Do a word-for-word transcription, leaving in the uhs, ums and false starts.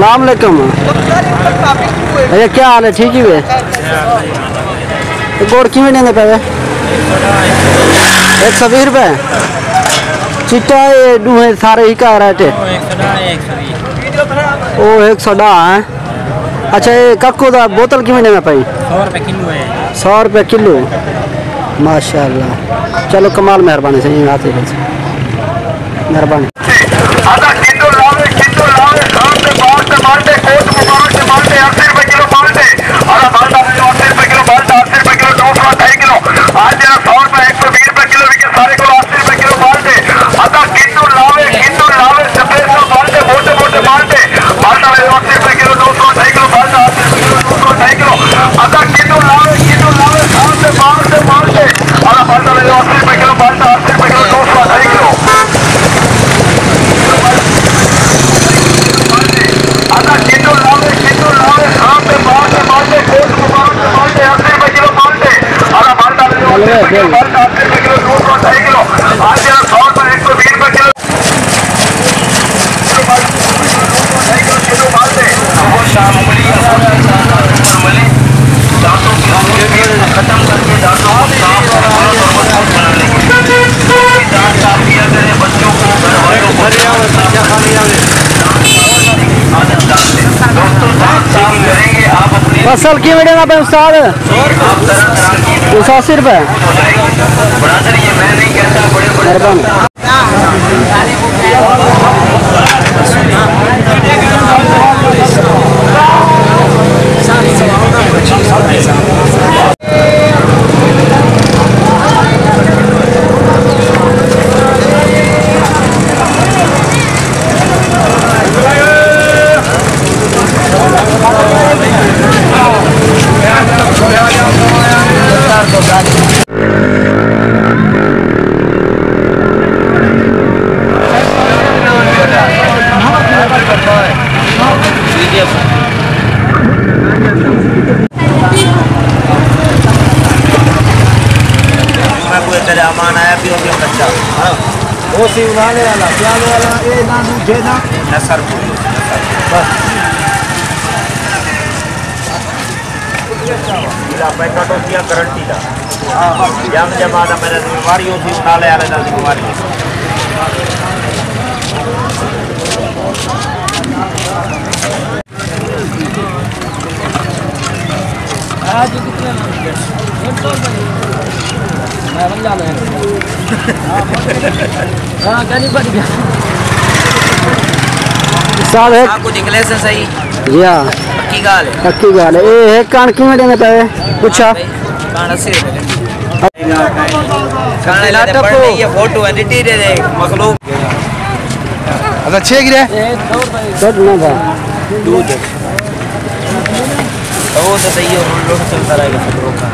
السلام علیکم۔ اچھا، کیا حال ہے؟ ٹھیک ہی ہے؟ گوڑ کیویں ݙیندے پئے؟ ایک سو ویہہ روپے۔ چٹا اے ݙوہیں سارے ہی کا ریٹ ہے؟ او ایک سو ݙاہ ہے۔ اچھا، اے ککو دا بوتل کیویں ݙیندے پئے؟ سو روپے کلو ہے۔ سو روپے کلو۔ ماشاءاللہ۔ چلو کمال، مہربانی سئیں، آتے بس۔ مہربانی۔ آدھا کلو لاوے، کلو لاوے، خان دے باغ دے مالٹے، کوٹ مبارک دے مالٹے، اسی روپے کلو مالٹے۔ آدھا مالٹا لے لو، اسی روپے کلو مالٹا، اسی روپے کلو، دو سو اٹھائی کلو۔ آج جڑا سو روپے، ایک سو ویہہ روپے کلو وکے، سارے کولوں اسی روپے کلو مالٹے۔ آدھا کلو لاوے، کلو لاوے، سپیشل مالٹے، موٹے موٹے مالٹے۔ مالٹا لے لو، اسی روپے کلو، دو سو اٹھائی کلو، مالٹا اسی روپے کلو، دو سو اٹھائی کلو۔ آدھا کلو لاوے، کلو لاوے، خان دے باغ دے مالٹے۔ آدھا مالٹا لے لو، اسی روپے کلو، مالٹا اسی روپے کلو، دو سو اٹھائی کلو۔ آدھا کلو لاوے، کلو لاوے، خان دے باغ دے مالٹے، کوٹ مبارک دے مالٹے، اسی روپے کلو مالٹے۔ آدھا مالٹا لے لو، اسی روپے کلو، مالٹا اسی روپے کلو، دو سو اٹھائی کلو۔ آج جڑا سو روپے، ایک سو ویہہ روپے کلو۔ فصل کیویں ݙیندا پئے استاد؟ دو سو اسی روپے۔ مہربانی۔ میں کوئی تیرے امان آیا پیو پیو کچا۔ ہاں۔ وہ سی انہانے والا، پیالے والا، اے نہ ݙوجھے نہ۔ نصر پوری، نصر۔ بس۔ ضلع پیکٹ ہوتی ہے گارنٹی دا۔ جنگ جمع دا میرا ذمہ واری ہوتی، نالے والے دا ذمہ واری ہوتی۔ استاد ہے۔ آپ کچھ نکلے سے صحیح۔ جی ہاں۔ پکی ڳالھ ہے۔ پکی ڳالھ ہے۔ اے ہے کݨ کیویں ݙیندے پئے؟ پچھا۔ کݨ اسی روپے۔ کݨ لا ٹپو۔ یہ فوٹو ہے، ݙٹی ݙے دے مخلوق۔ اچھا، چھ گرے؟ دودھ نہ تھا۔ دودھ۔ وہ تو صحیح ہے، ہم لوگ چلتا رہے گا سب لوگ کا۔